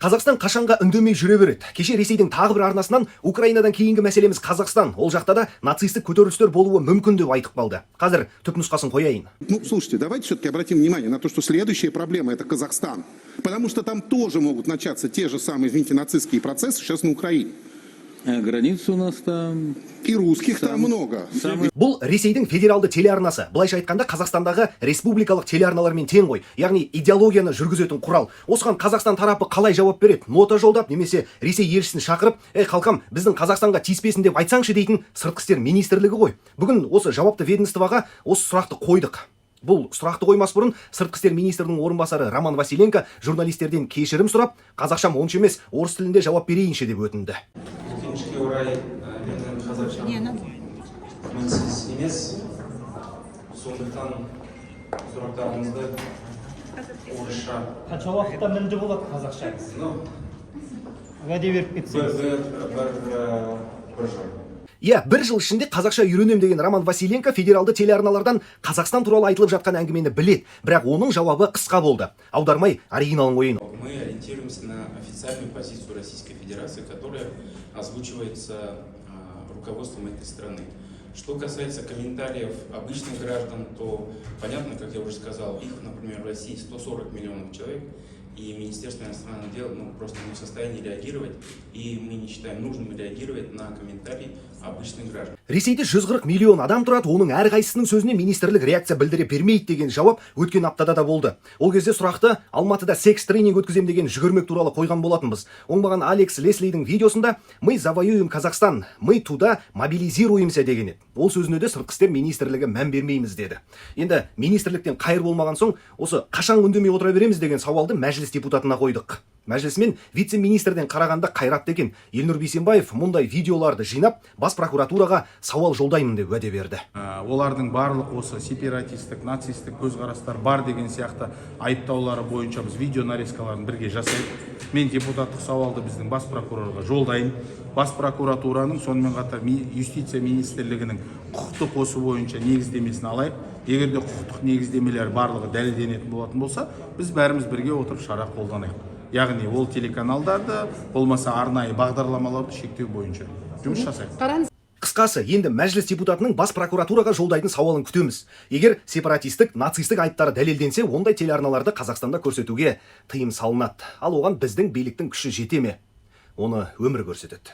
Қазақстан қашанға үндемей жүре береді? Кеше Ресейдің тағы бір арнасынан Украинадан кейінгі мәселеміз Қазақстан, ол жақта да нацистік көтерілістер болуы мүмкін деп айтып қалды. Қазір түп нұсқасын қояйын. Ну, слушайте, давайте все-таки обратим внимание на то, что следующая проблема – это Казахстан. Потому что там тоже могут начаться те же самые, извините, нацистские процессы сейчас на Украине. А граница у нас там. И русских там много. Самый Бұл Ресейдің федералды телеарнасы. Былайша айтқанда, Қазақстандағы республикалық телеарналармен тең ғой. Яғни идеологияны жүргізетін құрал. Осыған Қазақстан тарапы қалай жауап береді? Нота жолдап немесе Ресей елшісін шақырып, «Ей, қалқам, біздің Қазақстанға тиіспесін» деп айтсаңшы дейтін Сыртқы істер министрлігі ғой. Бүгін осы жауапты ведомствоға осы сұрақты қойдық. Бұл сұрақты қоймас бұрын Сыртқы істер министрінің орынбасары Роман Василенко журналистерден кешірім сұрап, «Қазақшам онша емес, орыс тілінде жауап берейінші» деп өтінді. Өкінішке орай, менің қазақшам мінсіз емес, сондықтан сұрақтарыңызды орысша. Қанша уақытта мінді болады қазақшаңыз? Ну, Уәде беріп бір кетсеңіз. бір жыл. Иә, бір жыл ішінде қазақша үйренем деген Роман Василенко федералды телеарналардан Қазақстан туралы айтылып жатқан әңгімені білет, бірақ оның жауабы қысқа болды. Аудармай, оригиналын қояйын. Мы ориентируемся на официальную позицию Российской Федерации, которая озвучивается руководством этой страны. Что касается комментариев обычных граждан, то понятно, как я уже сказал, их, например, в России 140 миллионов человек, и Министерство иностранных дел, ну, просто не в состоянии реагировать, и мы не считаем нужным реагировать на комментарии обычных граждан. Ресейде 140 миллион адам тұрады, оның әрқайсысының сөзіне министрлік реакция білдіре бермейді деген жауап өткен аптада да болды. Ол кезде сұрақты Алматыда секс тренинг өткізем деген жүгірмек туралы қойған болатынбыз. Оңбаған Алекс Леслидің видеосында «Мы завоюем Казахстан, мы туда мобилизируемся» деген еді. Ол сөзіне де Сыртқы істер министрлігі мән бермейміз деді. Енді министрліктен қайыр болмаған соң, осы қашан үндемей отыра береміз деген сауалды мәжіліс депутатына қойдық. Мәжілісмен вице-министрден қарағанда қайратты екен. Елнұр Бейсенбаев мұндай видеоларды жинап, бас прокуратураға сауал жолдаймын деп уәде берді. Олардың барлық осы сепаратистік, нацистік көзқарастар бар деген сияқты айыптаулары бойынша біз видео нарезкаларын бірге жасайық. Мен депутаттық сауалды біздің бас прокурорға жолдайын. Бас прокуратураның, сонымен қатар юстиция министрлігінің құқықтық осы бойынша негіздемесін алайық. Егер де құқықтық негіздемелер барлығы дәлелденетін болатын болса, біз бәріміз бірге отырып шара қолданайық, яғни ол телеканалдарды болмаса арнайы бағдарламаларды шектеу бойынша жұмыс жасайық. Қысқасы, енді мәжіліс депутатының бас прокуратураға жолдайтын сауалын күтеміз. Егер сепаратистік, нацистік айыптары дәлелденсе, ондай телеарналарды Қазақстанда көрсетуге тыйым салынады. Ал оған біздің биліктің күші жете ме? Оны өмір көрсетеді.